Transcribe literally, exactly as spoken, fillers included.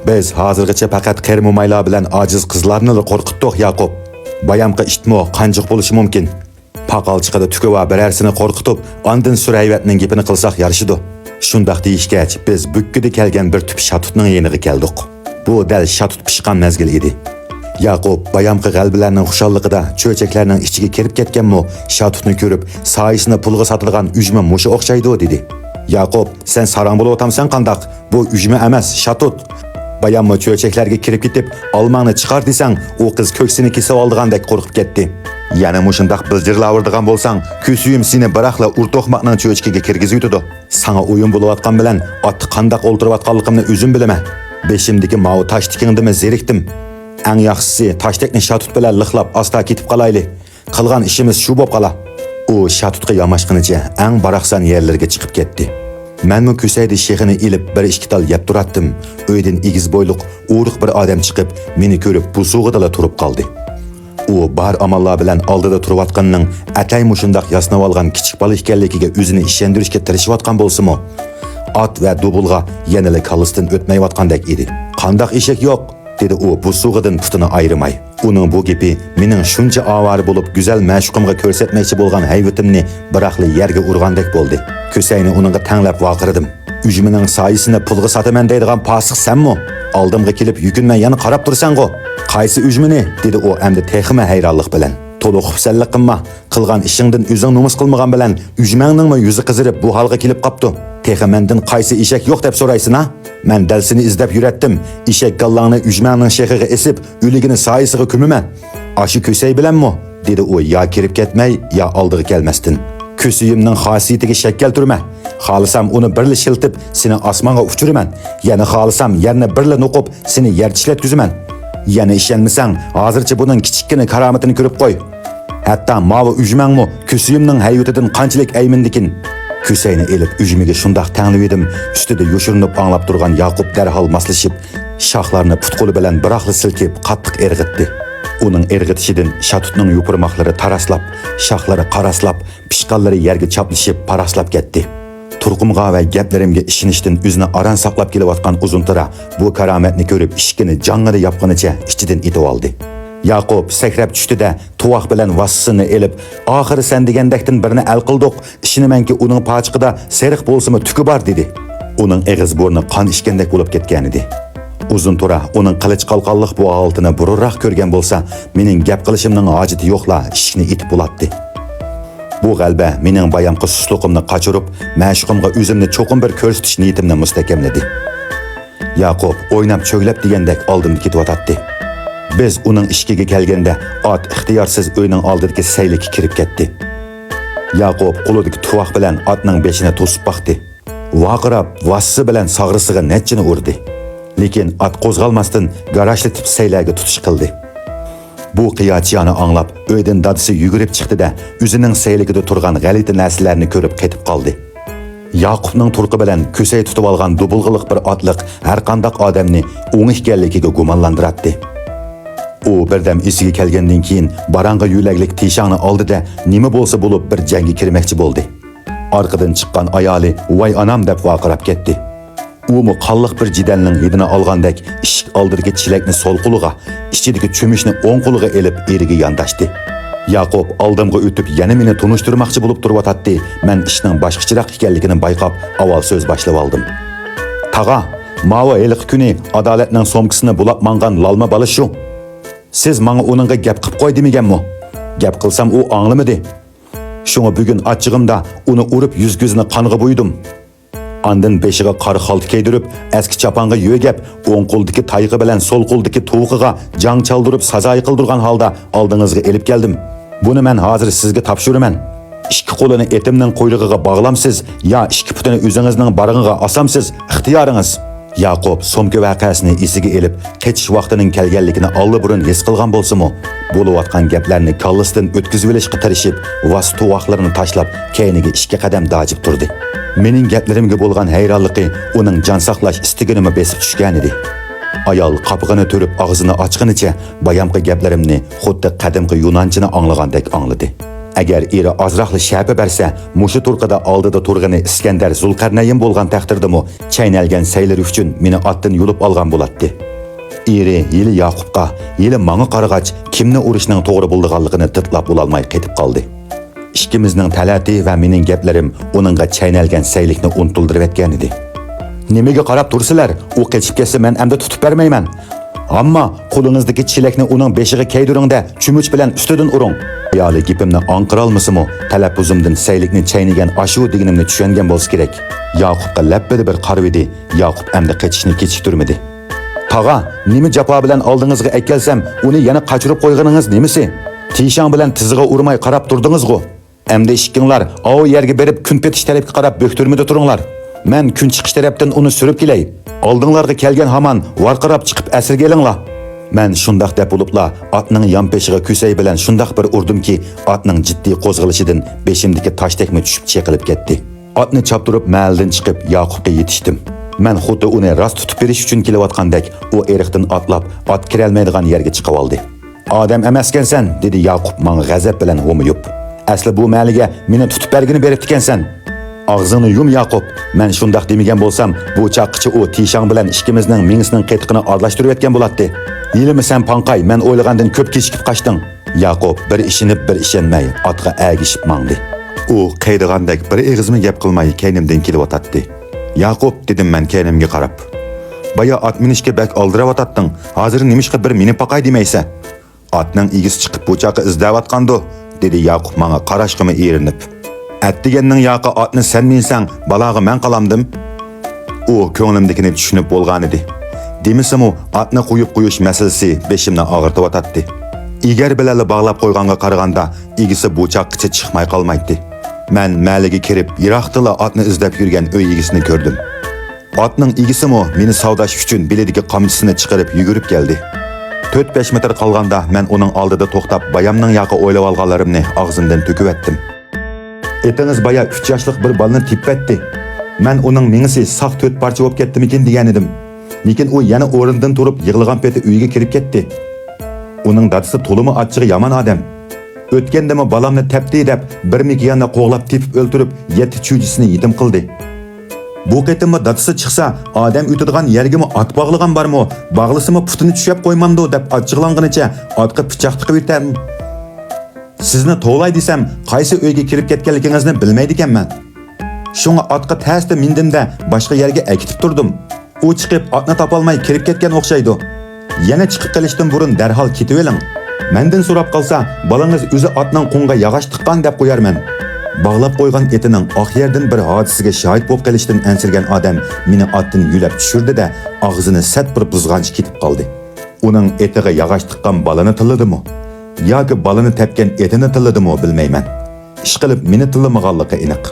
بىز ھازىرغىچە پەقەت قېرى مومايلار بىلەن ئاجىز قىزلارنىلا قورقۇتتۇق، ياقۇپ. بايامقى ئىتمۇ قانجىق بولۇشى مۇمكىن. پاقالچىقىدا تۈكى بار بىرەرسىنى قورقۇتۇپ، ئاندىن سۈرەيۋەتنىڭ گېپىنى قىلساق يارىشىدۇ. شۇنداق دېيىشكەچ، بىز بۈككىدە كەلگەن بىر تۈپ شاتۇتنىڭ يېنىغا كەلدۇق. بۇ دەل شاتۇت پىشقان مەزگىل ئىدى. ياقۇپ بايامقى غەلىبىلەرنىڭ خۇشاللىقىدا چۆچەكلەرنىڭ ئىچىگە كىرىپ كەتكەنمۇ، شاتۇتنى كۆرۈپ، سايىسىنى پۇلغا ساتىدىغان ئۈجمە مۇشۇ ئوخشايدۇ، دېدى. ياقۇپ، سەن ساراڭ بولۇۋاتامسەن قانداق؟ بۇ ئۈجمە ئەمەس، شاتۇت. باياممۇ چۆچەكلەرگە كىرىپ كېتىپ، ئالماڭنى چىقار دېسەڭ، ئۇ قىز كۆكسىنى كېسىۋالىدىغاندەك قورقۇپ كەتتى. يەنە مۇشۇنداق بىلجىرلاۋېرىدىغان بولساڭ، كۆسۈيۈم سېنى بىراقلا ئۇر توقماقنىڭ چۆچىكىگە كىرگۈزۈۋېتىدۇ. ساڭا ئويۇن بولۇۋاتقان بىلەن ئاتتا قانداق ئولتۇرۇۋاتقانلىقىمنى ئۆزۈم بىلىمەن. بېشىمدىكى ماۋۇ تاشتېكىڭدىمۇ زېرىكتىم. ئەڭ ياخشىسى، تاشتەكنى شاتۇت بىلەن لىقلاپ ئاستا كېتىپ قالايلى. قىلغان ئىشىمىز شۇ بوپ قالا. ئۇ شاتۇتقا ياماشقىنىچە ئەڭ باراقسان يەرلىرىگە چىقىپ كەتتى. مەنمۇ كۆسەيدە شېخىنى ئېلىپ بىر ئىككى تال يەپ تۇراتتىم. ئۆيدىن ئېگىز بويلۇق، ئورۇق بىر ئادەم چىقىپ، مېنى كۆرۈپ بوسۇغىدىلا تۇرۇپ قالدى. ئۇ بار ئاماللار بىلەن ئالدىدا تۇرۇۋاتقىنىنىڭ ئەتەي مۇشۇنداق ياسىنىۋالغان كىچىك بالا ئىكەنلىكىگە ئۆزىنى ئىشەندۈرۈشكە تىرىشىۋاتقان بولسىمۇ، ئات ۋە دۇبۇلغا يەنىلا كاللىسىدىن ئۆتمەيۋاتقاندەك ئىدى. قانداق ئېشەك يوق؟ دېدى ئۇ بوسۇغىدىن پۇتىنى ئايرىماي. ئۇنىڭ بۇ گېپى مېنىڭ شۇنچە ئاۋارە بولۇپ گۈزەل مەشۇقۇمغا كۆرسەتمەكچى بولغان ھەيۋىتىمنى بىراقلا يەرگە ئۇرغاندەك بولدى. كۆسەينى ئۇنىڭغا تەڭلەپ ۋارقىرىدىم. ئۈجمىنىڭ سايىسىنى پۇلغا ساتىمەن دەيدىغان پاسىق سەنمۇ؟ ئالدىمغا كېلىپ يۈكۈنمەي يەنە قاراپ تۇرىسەنغۇ؟ قايسى ئۈجمىنى؟ دېدى ئۇ ئەمدى تېخىمۇ ھەيرانلىق بىلەن. تولا خۇپسەنلىك قىلما. قىلغان ئىشىڭدىن ئۆزۈڭ نومۇس قىلمىغان بىلەن ئۈجمەڭنىڭمۇ يۈزى قىزىرىپ بۇ ھالغا كېلىپ قاپتۇ. تېخى مەندىن قايسى ئېشەك يوق دەپ سورايسىنا؟ مەن دەل سېنى ئىزدەپ يۈرەتتىم. ئېشەك گاللاڭنى ئۈجمەڭنىڭ شېخىغا ئېسىپ، ئۆلۈگىنى سايىسىغا كۆمىمەن. ئاشۇ كۆسەي بىلەنمۇ؟ دېدى ئۇ يا كىرىپ كەتمەي، يا ئالدىغا كەلمەستىن. كۆسىيىمنىڭ خاسىيىتىگە شەك كەلتۈرمە. خالىسام ئۇنى بىرلا شىلتىپ، سېنى ئاسمانغا ئۇچۇرىمەن. يەنە خالىسام يەرنى بىرلا نوقۇپ، سېنى يەر چىشلەتكۈزىمەن. يەنە ئىشەنمىسەڭ، ھازىرچە بۇنىڭ كىچىككىنە كارامىتىنى كۆرۈپ قوي. ھەتتا ماۋۇ ئۈجمەڭمۇ كۆسۈيۈمنىڭ ھەيۋىتىدىن قانچىلىك ئەيمىنىدىكىن. كۆسەينى ئېلىپ ئۈجمىگە شۇنداق تەڭلىۋىدىم، ئۈستىدە يوشۇرۇنۇپ ئاڭلاپ تۇرغان ياقۇپ دەرھال ماسلىشىپ، شاخلارنى پۇت-قولى بىلەن بىراقلا سىلكىپ، قاتتىق ئىرغىتتى. ئۇنىڭ ئىرغىتىشىدىن شاتۇتنىڭ يوپۇرماقلىرى تاراسلاپ، شاخلىرى قاراسلاپ، پىشقانلىرى يەرگە چاپلىشىپ، پاراسلاپ كەتتى. تۇرقۇمغا ۋە گەپلىرىمگە ئىشىنىشتىن ئۆزىنى ئاران ساقلاپ كېلىۋاتقان ئۇزۇنتۇرا بۇ كارامەتنى كۆرۈپ، ئىشىكىنى جاڭڭىدە ياپقىنىچە ئىچىدىن ئېتىۋالدى. ياقۇپ سەكرەپ چۈشتى-دە، تۇۋاق بىلەن ۋاسسىسىنى ئېلىپ، ئاخىرى سەن دېگەندەكتىن بىرنى ئەل قىلدۇق، ئىشىنىمەنكى، ئۇنىڭ پاچىقىدا سېرىق بولسىمۇ تۈكى بار، دېدى. ئۇنىڭ ئېغىز-بۇرنى قان ئىچكەندەك بولۇپ كەتكەنىدى. ئۇزۇنتۇرا ئۇنىڭ قىلىچ قالقانلىق بۇ ھالىتىنى بۇرۇنراق كۆرگەن بولسا، مېنىڭ گەپ قىلىشىمنىڭ ھاجىتى يوقلا، ئىشىكنى ئېتىپ بولاتتى. بۇ غەلىبە مېنىڭ بايامقى سۇسلۇقۇمنى قاچۇرۇپ، مەشۇقۇمغا ئۆزۈمنى چوقۇم بىر كۆرسىتىش نىيىتىمنى مۇستەھكەملىدى. ياقۇپ ئويناپ-چۆگلەپ دېگەندەك ئالدىمدا كېتىۋاتاتتى. بىز ئۇنىڭ ئىشىكىگە كەلگەندە، ئات ئىختىيارسىز ئۆينىڭ ئالدىدىكى سەيلىككە كىرىپ كەتتى. ياقۇپ قولىدىكى تۇۋاق بىلەن ئاتنىڭ بېشىنى توسۇپ باقتى. ۋارقىراپ، ۋاسسىسى بىلەن ساغرىسىغا نەچچىنى ئۇردى. لېكىن ئات قوزغالماستىن، گاراژلىتىپ سەيلەگە تۇتۇش قىلدى. بۇ قىيا-چىيانى ئاڭلاپ، ئۆيدىن دادىسى يۈگۈرۈپ چىقتى-دە، ئۆزىنىڭ سەيلىكىدە تۇرغان غەلىتە نەرسىلەرنى كۆرۈپ قېتىپ قالدى. ياقۇپنىڭ تۇرقى بىلەن كۆسەي تۇتۇۋالغان دۇبۇلغىلىق بىر ئاتلىق ھەرقانداق ئادەمنى ئوڭ ئىكەنلىكىگە گۇمانلاندۇراتتى. ئۇ بىردەم ئېسىگە كەلگەندىن كېيىن، باراڭغا يۆلەكلىك تىشاڭنى ئالدى-دە، نېمە بولسا بولۇپ بىر جەڭگە كىرمەكچى بولدى. ئارقىدىن چىققان ئايالى «ۋاي ئانام» دەپ ۋارقىراپ كەتتى. ئۇمۇ قانلىق بىر جېدەلنىڭ ھىدىنى ئالغاندەك ئىشىك ئالدىدىكى چېلەكنى سول قولىغا، ئىچىدىكى چۆمۈچنى ئوڭ قولىغا ئېلىپ ئېرىگە يانداشتى. ياقۇپ ئالدىمغا ئۆتۈپ يەنە مېنى تونۇشتۇرماقچى بولۇپ تۇرۇۋاتاتتى، مەن ئىشنىڭ باشقىچىراق ئىكەنلىكىنى بايقاپ ئاۋۋال سۆز باشلىۋالدىم. تاغا، ماۋۇ ھېلىقى كۈنى ئادالەتنىڭ سومكىسىنى بۇلاپ ماڭغان لالما بالا شۇ. سىز ماڭا ئۇنىڭغا گەپ قىپ قوي دېمىگەنمۇ؟ گەپ قىلسام ئۇ ئاڭلىمىدى. شۇڭا بۈگۈن ئاچچىقىمدا ئۇنى ئۇرۇپ يۈز-كۆزىنى قانغا بويىدىم. ئاندىن بېشىغا قارا خالتا كىيدۈرۈپ، ئەسكى چاپانغا يۆگەپ، ئوڭ قولدىكى تايىقى بىلەن سول قولدىكى تۇۋىقىغا جاڭ چالدۇرۇپ سازايى قىلدۇرغان ھالدا ئالدىڭىزغا ئېلىپ كەلدىم. بۇنى مەن ھازىر سىزگە تاپشۇرىمەن. ئىككى قولىنى ئېتىمنىڭ قۇيرۇقىغا باغلامسىز يا ئىككى پۇتىنى ئۆزىڭىزنىڭ بارىغىغا ئاسامسىز، ئىختىيارىڭىز. ياقۇپ سومكا ۋەقەسىنى ئېسىگە ئېلىپ، قېچىش ۋاقتىنىڭ كەلگەنلىكىنى ئاللىبۇرۇن ھېس قىلغان بولسىمۇ، بولۇۋاتقان گەپلەرنى كاللىسىدىن ئۆتكۈزۈۋېلىشقا تىرىشىپ، ۋاسا تۇۋاقلىرىنى تاشلاپ، كەينىگە ئىككى قەدەم داجىپ تۇردى. مېنىڭ گەپلىرىمگە بولغان ھەيرانلىقى ئۇنىڭ جان ساقلاش ئىستىكىنىمۇ بېسىپ چۈشكەنىدى. ئايال قاپىقىنى تۈرۈپ، ئاغزىنى ئاچقىنىچە بايامقى گەپلىرىمنى خۇددى قەدىمكى يۇنانچىنى ئاڭلىغاندەك ئاڭلىدى. ئەگەر ئېرى ئازراقلا شەپە بەرسە، مۇشۇ تۇرقىدا ئالدىدا تۇرغىنى ئىسكەندەر زۇلقەرنەين بولغان تەقدىردىمۇ، چەينەلگەن سەيلىرى ئۈچۈن مېنى ئاتتىن يۇلۇپ ئالغان بولاتتى. ئېرى ھېلى ياقۇپقا، ھېلى ماڭا قارىغاچ، كىمنى ئۇرۇشنىڭ توغرا بولىدىغانلىقىنى دىتلاپ بولالماي قېتىپ قالدى. ئىككىمىزنىڭ تەلەتى ۋە مېنىڭ گەپلىرىم ئۇنىڭغا چەينەلگەن سەيلىكنى ئۇنتۇلدۇرۇۋەتكەنىدى. نېمىگە قاراپ تۇرىسىلەر؟ ئۇ قېچىپ كەتسە، مەن ئەمدى تۇتۇپ بەرمەيمەن. ئامما قولىڭىزدىكى چېلەكنى ئۇنىڭ بېشىغا كەيدۈرۈڭ-دە، چۆمۈچ بىلەن ئۈستىدىن ئۇرۇڭ. ئايالى گېپىمنى ئاڭقىرالمىسىمۇ، تەلەپپۇزۇمدىن سەيلىكنى چەينىگەن ئاشۇ دېگىنىمنى چۈشەنگەن بولسا كېرەك. ياقۇپقا لەپپىدە بىر قارىۋىدى. ياقۇپ ئەمدى قېچىشنى كېچىكتۈرمىدى. تاغا، نېمە جاپا بىلەن ئالدىڭىزغا ئەكەلسەم، ئۇنى يەنە قاچۇرۇپ قويغىنىڭىز نېمىسى؟ تىشاڭ بىلەن تىزىغا ئۇرماي قاراپ تۇردىڭىزغۇ؟ ئەمدى ئىككىڭلار ئاۋۇ يەرگە بېرىپ، كۈنپېتىش تەرەپكە قاراپ بۆكتۈرمىدە تۇرۇڭلار. مەن كۈن چىقىش تەرەپتىن ئۇنى سۈرۈپ كېلەي. ئالدىڭلارغا كەلگەن ھامان ۋارقىراپ چىقىپ ئەسىرگە ئېلىڭلار. مەن شۇنداق دەپ بولۇپلا، ئاتنىڭ يانپېشىغا كۈسەي بىلەن شۇنداق بىر ئۇردۇمكى، ئاتنىڭ جىددىي قوزغىلىشىدىن بېشىمدىكى تاشتەكمە چۈشۈپ چېقىلىپ كەتتى. ئاتنى چاپتۇرۇپ، مەھەللىدىن چىقىپ، ياقۇپقا يېتىشتىم. مەن خۇددى ئۇنى راست تۇتۇپ بېرىش ئۈچۈن كېلىۋاتقاندەك، ئۇ ئېرىقتىن ئاتلاپ، ئات كىرەلمەيدىغان يەرگە چىقىۋالدى. «ئادەم ئەمەسكەنسەن!» دېدى ياقۇپ ماڭا غەزەپ بىلەن ھومىيىپ. «ئەسلى بۇ مەھەللىگە مېنى تۇتۇپ بەرگىنى بېرىپتىكەنسەن!» «ئاغزىڭنى يۇم، ياقۇپ! مەن شۇنداق دېمىگەن بولسام، بۇ چاغقىچە ئۇ تىشاڭ بىلەن ئىككىمىزنىڭ مېڭىسىنىڭ قېتىقىنى ئارىلاشتۇرۇۋەتكەن بولاتتى. ھېلىمۇ سەن پاڭقاي، مەن ئويلىغاندىن كۆپ كېچىكىپ قاچتىڭ.» ياقۇپ بىر ئىشىنىپ، بىر ئىشەنمەي ئاتقا ئەگىشىپ ماڭدى. ئۇ قېيىدىغاندەك بىر ئېغىزمۇ گەپ قىلماي كەينىمدىن كېلىۋاتاتتى. «ياقۇپ!» دېدىم مەن كەينىمگە قاراپ. «بايا ئات مىنىشكە بەك ئالدىراۋاتاتتىڭ. ھازىر نېمىشقا بىر مىنىپ باقاي دېمەيسەن؟» «ئاتنىڭ ئىگىسى چىقىپ بۇ چاققا ئىزدەۋاتقاندۇ؟» دېدى ياقۇپ ماڭا قاراشقىمۇ ئېرىنىپ. «ئەتىگەننىڭ ياقى ئاتنى سەن مىنسەڭ، بالاغا مەن قالامدىم؟» ئۇ كۆڭلۈمدىكىنى چۈشىنىپ بولغانىدى. دېمىسىمۇ، ئاتنى قويۇپ قويۇش مەسىلىسى بېشىمنى ئاغرىتىۋاتاتتى. ئېگەر بىلەنلا باغلاپ قويغانغا قارىغاندا، ئىگىسى بۇ چاققىچە چىقماي قالمايتتى. مەن مەھەللىگە كىرىپ، يىراقتىلا ئاتنى ئىزدەپ يۈرگەن ئۆي ئىگىسىنى كۆردۈم. ئاتنىڭ ئىگىسىمۇ مېنى ساۋداش ئۈچۈن بېلىدىكى قامچىسىنى چىقىرىپ يۈگۈرۈپ كەلدى. تۆت-بەش مېتىر قالغاندا مەن ئۇنىڭ ئالدىدا توختاپ، بايامنىڭ ياقى ئويلىۋالغانلىرىمنى ئاغزىمدىن تۆكۈۋەتتىم. «ئېتىڭىز بايا ئۈچ ياشلىق بىر بالىنى تېپىۋەتتى. مەن ئۇنىڭ مېڭىسى ساق تۆت پارچە بولۇپ كەتتىمىكىن دېگەنىدىم. لېكىن ئۇ يەنە ئورنىدىن تۇرۇپ يىغلىغان پېتى ئۆيگە كىرىپ كەتتى. ئۇنىڭ دادىسى تولىمۇ ئاچچىقى يامان ئادەم. ئۆتكەندىمۇ بالامنى تەپتى دەپ، بىر مېكىياننى قوغلاپ تېپىپ ئۆلتۈرۈپ، يەتتە چۈجىسىنى يېتىم قىلدى. بۇ قېتىممۇ دادىسى چىقسا، ئادەم ئۆتىدىغان يەرگىمۇ ئات باغلىغان بارمۇ؟ باغلىسىمۇ پۇتىنى چۈشۈرۈپ قويمامدۇ؟» دەپ ئاچچىقلانغىنىچە ئاتقا پىچاق تىقىۋېتەم. سىزنى توۋلاي دېسەم، قايسى ئۆيگە كىرىپ كەتكەنلىكىڭىزنى بىلمەيدىكەنمەن. شۇڭا ئاتقا تەستە مىندىم-دە، باشقا يەرگە ئەكېتىپ تۇردۇم. ئۇ چىقىپ، ئاتنى تاپالماي كىرىپ كەتكەن ئوخشايدۇ. يەنە چىقىپ قېلىشتىن بۇرۇن دەرھال كېتىۋېلىڭ. مەندىن سوراپ قالسا، بالىڭىز ئۆزى ئاتنىڭ قۇڭىغا ياغاچ تىققان دەپ قويارمەن. باغلاپ قويغان ئېتىنىڭ ئاق يەردىن بىر ھادىسىگە شاھىت بولۇپ قېلىشتىن ئەنسىرىگەن ئادەم مېنى ئاتتىن يۆلەپ چۈشۈردى-دە، ئاغزىنى سەت بىر بۇزغانچە كېتىپ قالدى. ئۇنىڭ ئېتىغا ياغاچ تىققان بالىنى تىللىدىمۇ؟ ياكى بالىنى تەپكەن ئېتىنى تىللىدىمۇ بىلمەيمەن. ئىشقىلىپ، مېنى تىللىمىغانلىقى ئېنىق.